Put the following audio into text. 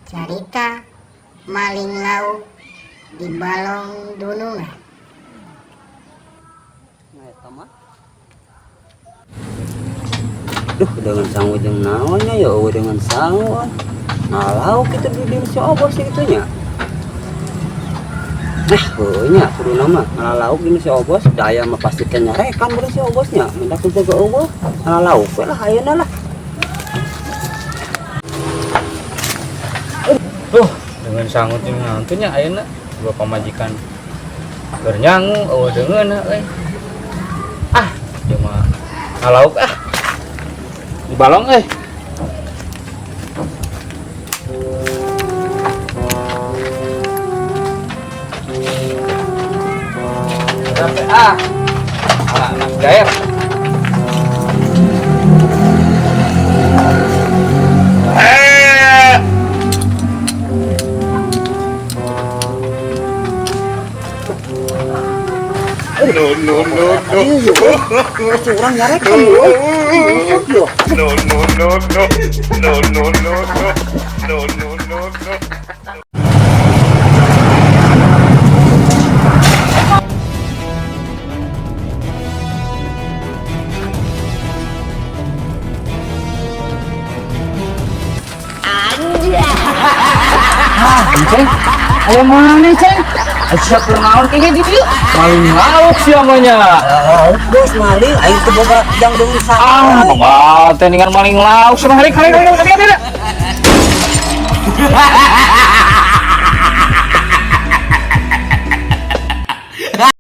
Carita maling lauk di balong dunungan. Nah, eta mah. Duh, dengan sangu jeung naonnya ya, eueuh dengan sangu. Ah. Nah, lauk itu di dieu si Obos gitu nya. Nah, heueuh nya kuduna mah ngala lauk dina si Obos, da aya mah pasti teh nyarekan beureum si Obosnya. Minta ku jaga eueuh, ngala lauk we lah ayeuna lah. Tuh, dengan sangu jeung naon teh nya ayeuna dua pamajikan keur nyangu eueuh deungeun euy. Ah, ieu mah ngalauk ah. Di balong euy. Berapa ah? Anak gaer. No, no, no, no. Pasti urang nyarekan euy. Yo. No, no, no, no. No, no, no, no. No, no, no, no. Ceng, ayo mana ceng? Siap naon kayak gitu yuk. Maling lauk sih namanya. Lauk bos maling, aing teu boga jang deui sangu. Ah, bangga teh dengan maling lauk sama hari hari hari hari hari.